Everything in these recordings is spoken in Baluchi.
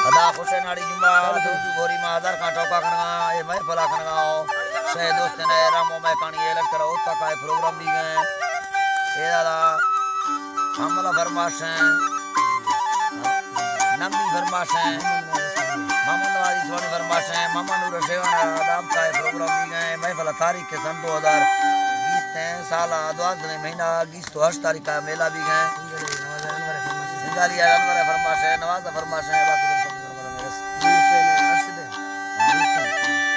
ادا خوش ناڑی جمعہ، دوزو گھوری ما ہزار کان ٹوکا کنگا، اے محفلا کنگا ہو۔ شے دوستین اے رامو میں کانی اے لشکر ہوتا کا اے پروگرام بھی گئے۔ اے دادا حملہ فرماش ہیں، نمی فرماش ہیں، محمد نوازی سوانی فرماش ہیں، محمد نور شیوان آداب کا اے پروگرام بھی گئے۔ محفل تاریخ کے سن دو ہزار بیس تے، سال دوازدہ مہینہ بیس تو ہشت تاریخ کا میلہ بھی گئے۔ سنگالی انور فرماش ہے، نواز فرماش ہے، باقی سب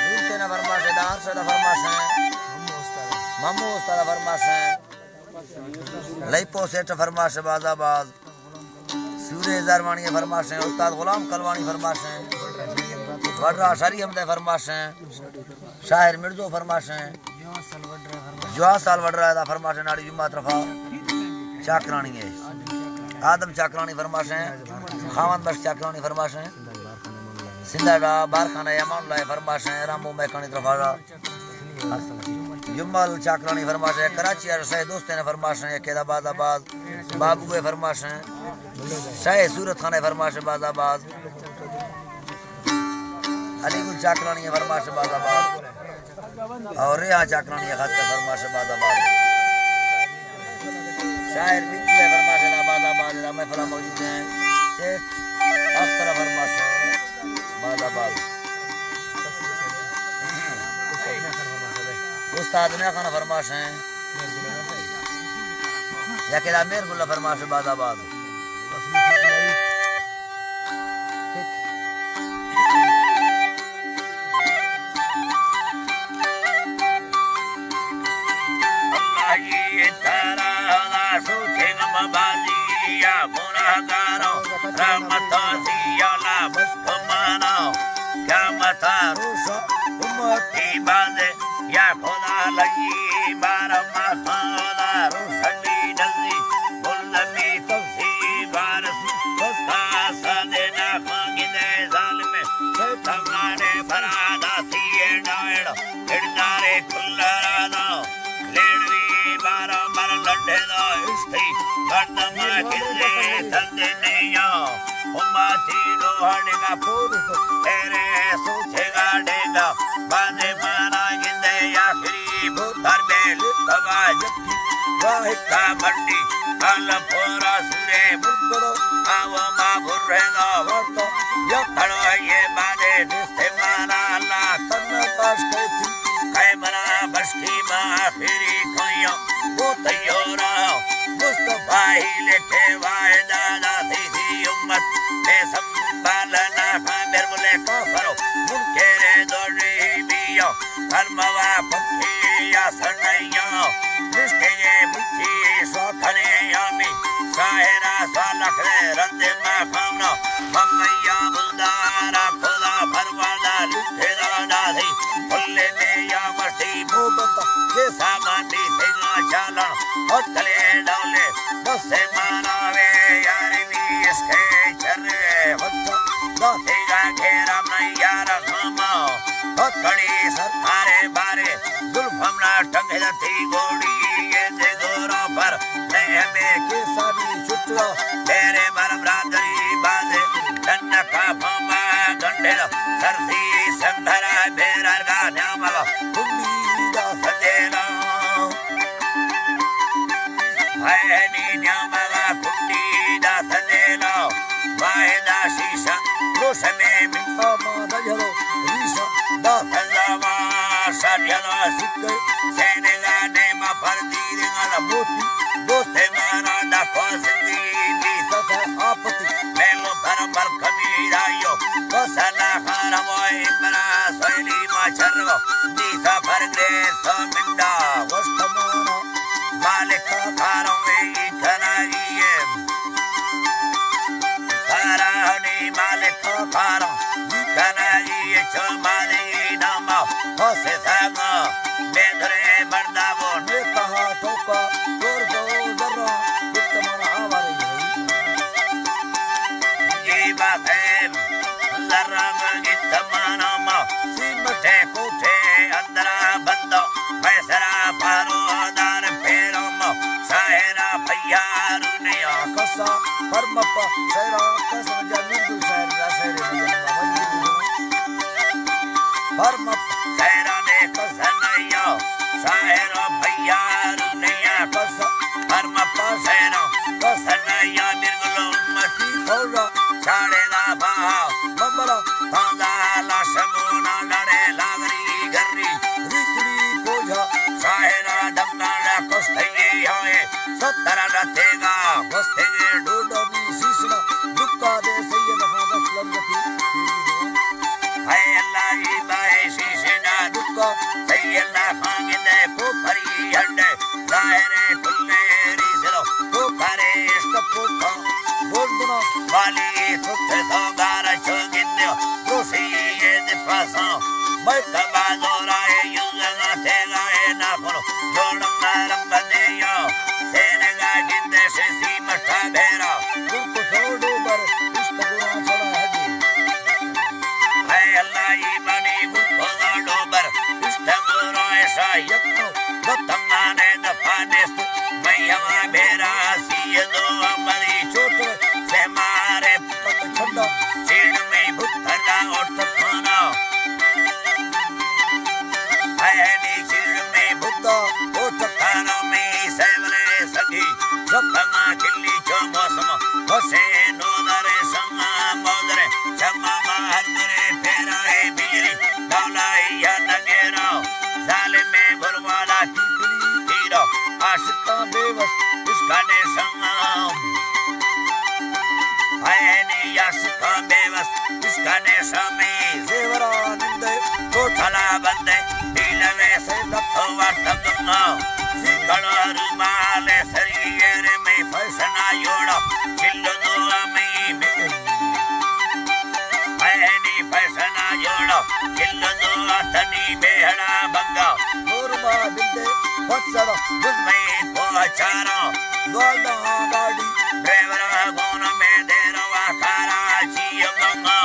نور سے نہ فرماش ہے، دا ارشد فرماش ہے، ممو استاد فرماش ہے، لیپو سیٹ فرماش ہے، باز آباد، سورے زرمانی فرماش ہے، استاد غلام کلوانی فرماش ہے، وڈرا شری احمد فرماش ہے۔ شاعر مرزو فرماش ہیں۔ جوان سال وڈرا دا فرماش ہیں، ناڑی جمعہ طرفا چاکرانی ہے۔ آدم چاکرانی فرماش ہیں۔ خاوند بخش چاکرانی فرماش ہیں۔ سندھا دا بارخانہ امان اللہ فرماش ہیں۔ رامو میکانی طرفا دا جمال چاکرانی فرماش ہیں۔ کراچی اور شاہ دوستین فرماش ہیں۔ کیدا باز آباد بابو فرماش ہیں۔ شاہ صورت خانہ فرماش ہیں باز آباد۔ علی گل چاکرانی ءِ فرمائش باز آباد۔ اور ریحان چاکرانی ءِ خاص کر فرمائش باز آباد۔ شاعر مکی ءِ فرمائش باز آباد۔ ادا محفل ءَ موجود ہیں سیٹھ اختر ءِ فرمائش باز آباد۔ استاد میاں خان ءِ فرمائش ہیں۔ یا کہ دا میر گل ءِ فرمائش باز آباد۔ اللہ جی ترا سوچے غم بالی یا گناہگاروں، رحمت سی یا لا بس مانا، قیامت روز امتی بازے یا خدا لگی بار ما خدا روشنی نزی، گل نبی تفسی بارس، بس کا سادے نا خانگی دے ظالم، تمانے برا داتی ڈائڑ، اڑدارے کل رادا، لیڑوی بارا مر لڈے دا اشتی، مردم کسے تند نیا، امتی روحانی کا پور، تیرے سوچے گا ڈیگا، بانے مانا گندے آخری بوتر میں لکھوا جتی، واحد کا بنڈی، کل پورا سورے ملکڑو، آو ما برے دا ورتو، یا کھڑو یہ بانے دستے مانا اللہ تن پاش کیتی، خیمرا بشکی ما آخری کوئیو، وہ تیورا، مصطفیٰ ہی لکھے وائے دادا سی سی امت، بے سنبھالنا خامر ملے کافرو، منکرے دوڑی بیو، فرموا پکھی یا سنیا، رشتے مچھی سوکھنے یامی، ساہرا سالخ رند ما خامنا، ممیا بلدارا خدا پروانا لکھے دادا سی، کھلے میں یا مرتی محبت، کے سامان دی سنگا چالن، ہتلے ڈولے، بس مانا وے یار بھی اس کے چرے، وقت داتے گا گھیرا میں یار ہما، ہتڑی سرکارے بارے، زلف ہمنا ٹنگ جتی گوڑی، یہ دے زوروں پر، میں ہمیں کے سانی چھٹلا، میرے بر برادری بازے، جنکا بھما گنڈل، سرسی سندھرا، بیرر گا نیامل، کنڈی دا سدینا۔ ہائے نی نیامل، کنڈی دا سدینا۔ واحدہ شیشہ، روشنے ممبا ما دجھلو، ریشہ، دا سزا ما ساریلا سکے، سینگا نیما پر دیرے گالا موتی، دوستے مارا دا کو زندگی دی سفر آپتی، میلو پر ملک میرایو، وسلا خارم و امرا سویلی ما چرو، دی سفر گریس منڈا، وستمانا، مالک کاروں میں کنائی ہے۔ کارانی مالک کاروں، کنائی ہے، چو مالی ناما، خوش ساما، میدرے مردہ وہ نیکہا ٹوکا، دور دو ذرہ، اتمن آواری ہے۔ یہ بات ہے، ذرہ گیت مانا ما، سیمٹے کوٹھے اندرا بندو، پیسرا پارو دار پیرو مو، شاعرا پیارو نیا کسا، پرمپ شعرا کسا جمیل گل شاعر یا شعر ہر مپ شہرا نے کس نیا، شاعر و بھیا رونیا کس، ہر مپ شہرا کس نیا، مرگلو متی کھوڑا، چاڑے دا بہا، ممبرا تاندا لاشمونا، ڈاڑے لاغری گری، ریسڑی کوجا، شاعرا دمنا ڈا کس تیے ہوئے، سترا ڈا تیگا، بس تیگے ڈوڈا بی سیسنا، دکا دے سید خان دست لرزتی۔ اے اللہ ای بائے شیشے نا دکا، سید اللہ خان گندے کو پری ہڈے، ظاہر ہے کلے ریسلو، کو کرے اشتپو کھا، بول بنا والی تھتے تو گارا چھو گندے، دوسری یہ دفاع سا، میں کبا دورا ہے یوں لگا تھے گائے نا کرو، جوڑ مارم بدے یا، سینگا گندے سے سی مٹھا بھیرا، گل کو سوڈو بر، اشتپو سڑا حجی۔ اے اللہ ای بانی گل کو سوڈو بر، اشتپو ایسا یکو، دتنگانے دفانست، میں ہوا بھیرا سی دو امری چوٹ، سے مارے پت چھنڈا، چیڑ میں بھترا اٹھ کھانا۔ اینی چیڑ میں بھتا، او ٹکارا میں سیورے سگی، رکھنا کلی چو موسم، خوشے نودرے سنگا مودرے، چما ماہر درے پیرا ہے بجلی، ڈولا یا نگیرا، ظالم بروالا ٹیپری تیرا، عاشقاں بے وس، اس کا نے سنگا۔ اینی عاشقاں بے وس، اس کا نے سامی، زیورا نندے، کوٹھلا بندے، پیلوے سے لکھو وارتا دنگا، سیکڑا رومال سری ایر میں فیشنا جوڑا، چل دو میں بکے۔ اینی فیشنا جوڑا، چل دو تنی بیہڑا بنگا، نور ما دل دے پچڑا، دل میں کو چارا، دوالدہ گاڑی، ڈرائیورا گون میں دیروا کارا چی بنگا،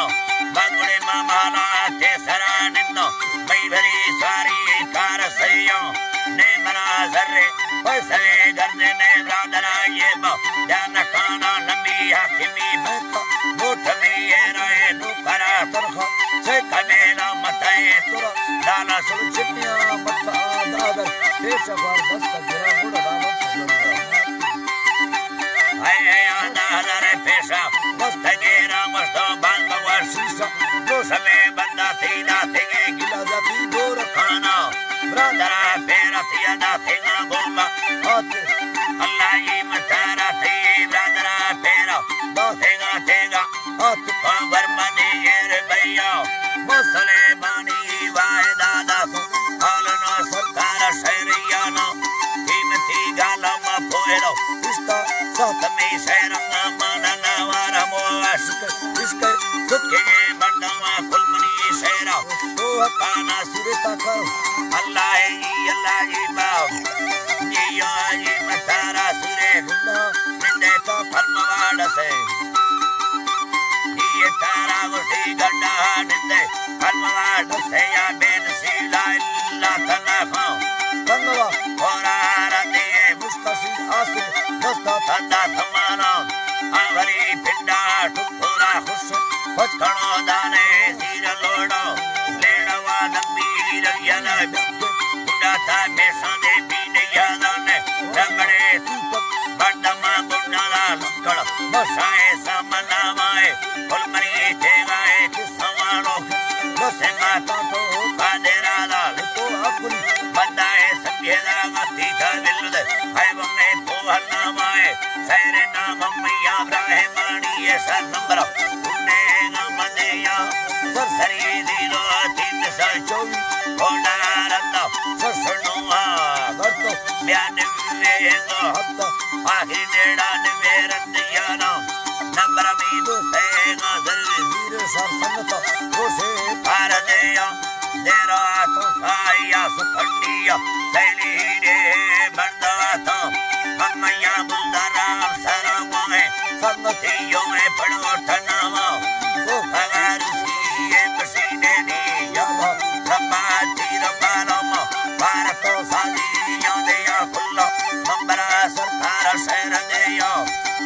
بگڑے مامالا تے سرا نندو، میں بھری ساری کار سیوں، نے منا زرے، پیسے گردے نے برادرا یہ با، یا نکانا نمی حاکمی میں کا، موٹمی یہ رائے نو کرا ترخا، سے کمیلا متائے ترا، دانا سر چنیا متا دادر، پیش غار دست گرا گڑ دانا سر۔ اے اے آدھا ہزار پیشا، دست گیرا مستو بانگ ورسیسا، دو سمے بندہ تھی داتے گے گلا جاتی دور کھانا، برادرا پیرا تھی داتے گا گوما، آتے اللہ ای متارا تھی برادرا پیرا، داتے گا تیگا، آت پاور منی ایر بیا، مسلے بانی واحدہ دا کو، حالنا سرکار شہریانا، قیمتی گالا ما پوہلو، اشتا ساتمی شہرنا مانا ناوارا مو عشق، عشق سکے مردما کل منی شہرا، تو حقانا سرتا کر، اللہ ای، اللہ ای باو، یہ آئی متارا سرے گنڈا، نندے تا پرمواڑ سے۔ یہ تارا گوشتی گڈا نندے، پرمواڑ سے یا بین سیلا الا تنگا خان۔ تنگا خورا را دے مستسی آسے، دستا تھندا تھمانا، آوری پنڈا ٹکورا خوش، پچکڑو دانے زیر لوڑو، لیڑوا نمبیر یلا بنداتا میساں دے بین یادانے، ربڑے توپک، بردما گنڈالا لکڑ، بشائے سامنا مائے، پل مری تیگائے کسوانو، بسنگا تانٹو کا دیرادا، لکو اپنی بندائے سنگیدا غتی تا دل دے، ہے بمے پوہنا مائے، خیر نام میاں ابراہیم آنی یہ سر نمبر، انہیں نام دیا، سر سری دیلو تین سال چوبیس، گھوڑا رندا، سر سنوا، گھر تو بیان ویگا ہفتہ، آخری نیڑا نویرن دیانا، نمبر می دوستے گا ضرور زیر سر سنگتا، روشے پار دیا، دیرا تو سایا سکنڈیا، سیلی دے بنداتا، ہم یا بندرا سرا گوئے، سنگتیوں میں پڑو تناما، تو خبر سی ایک سینے دی یابا، ربا تیر بالما، بارتو سادی یادیا کلا، ممبرا سرکار شہر دیا،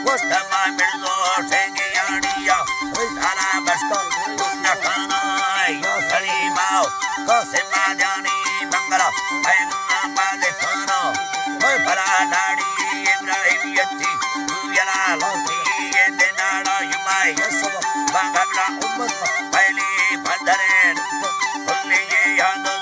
گوشت ما مردو ٹھیک یاڑیا، رسالہ بشکا، نکانا، یا سلیماو، قاسم آدیانی بنگلہ، پیغام آباد تھانہ، اوئے بلا ڈاڑی ابراہیم یتی، یلا لوٹی، اے دیناڑا یمائی، بانگا بلا امت، پہلی بدرین، کلی یاد